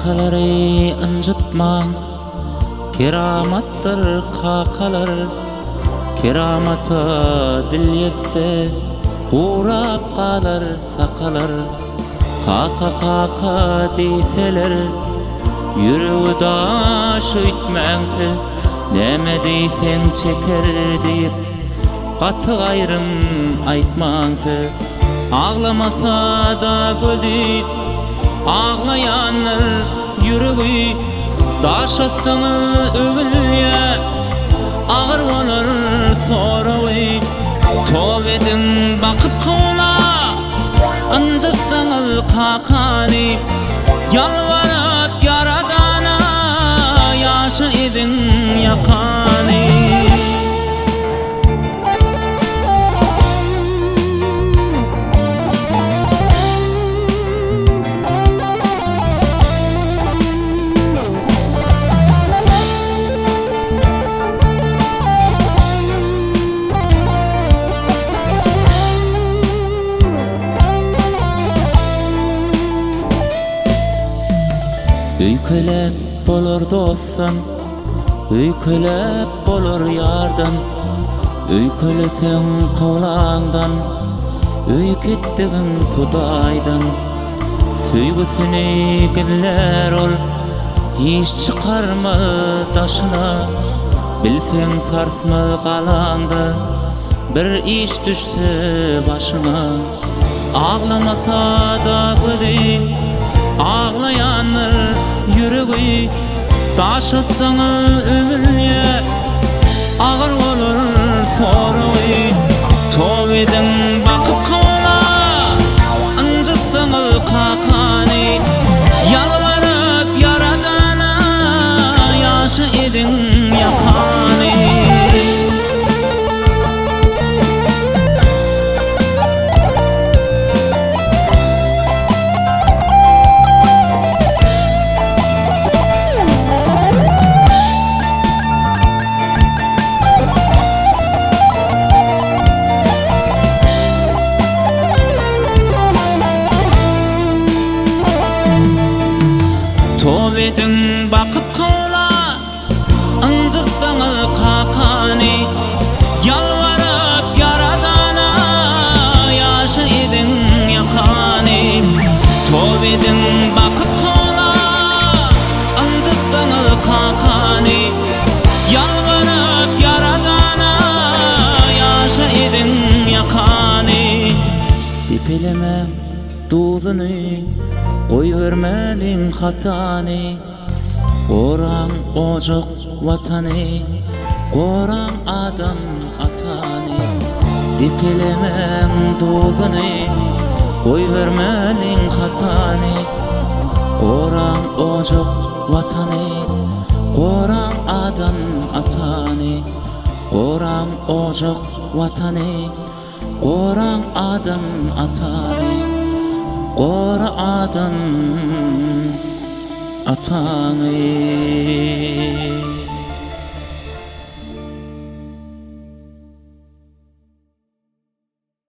Kakalary ynjytmaň, keramatdyr kakalar. Keramata dil ýetse, gurap galar sakalar. Kaka kaka diýseler, ýüregi daş öýtmäň siz. Näme diýseň çeker diýip, gaty gaýrym aýtmaň siz. Aglamasa-da gözi, aglaýandyr ýüregi. Daş atsaňyz öwülýä, agyr bolar soragy. Toba ediň bakyp kowla, ynjytsaňyz kakany. Ýalbaryp Ýaradana, ýaşa ediň ýakany. Öýkeläp bolar dostdan, Öýkeläp bolar ýardan, Öýkeleseň kowlaňdan, Öýketdigiň Hudaýdan. Söýgüsini gizlär ol, Hiç çykarmaz daşyna. Bilseň sarsmaz galaňda, Bir iş düşse başyňa. Aglamasa-da gözi, Aglaýandyr ýüregi. Daş atsaňyz ömürje, Agyr bolar soragy. Toba ediň bakyp kowla, Ynjytsaňyz kakany. Ýalbaryp Ýaradana, Ýaşa ediň ýakany. Toba ediň bakyp kowla. Ynjytsaňyz kakany, Ýalbaryp Ýaradana, Ýaşa ediň ýakany. Toba ediň bakyp hola, Ynjytsaňyz kakany, Ýalbaryp Ýaradana, Ýaşa ediň ýakany. Depelemäň duzuny, Goýbermäliň hatany. Goraň ojak Watany, Goraň Adam atany. Depelemäň duzuny, Goýbermäliň hatany. Goraň ojak Watany, Goraň Adam atany. Goraň ojak Watany, Goraň Adam atany Gora Adam atany.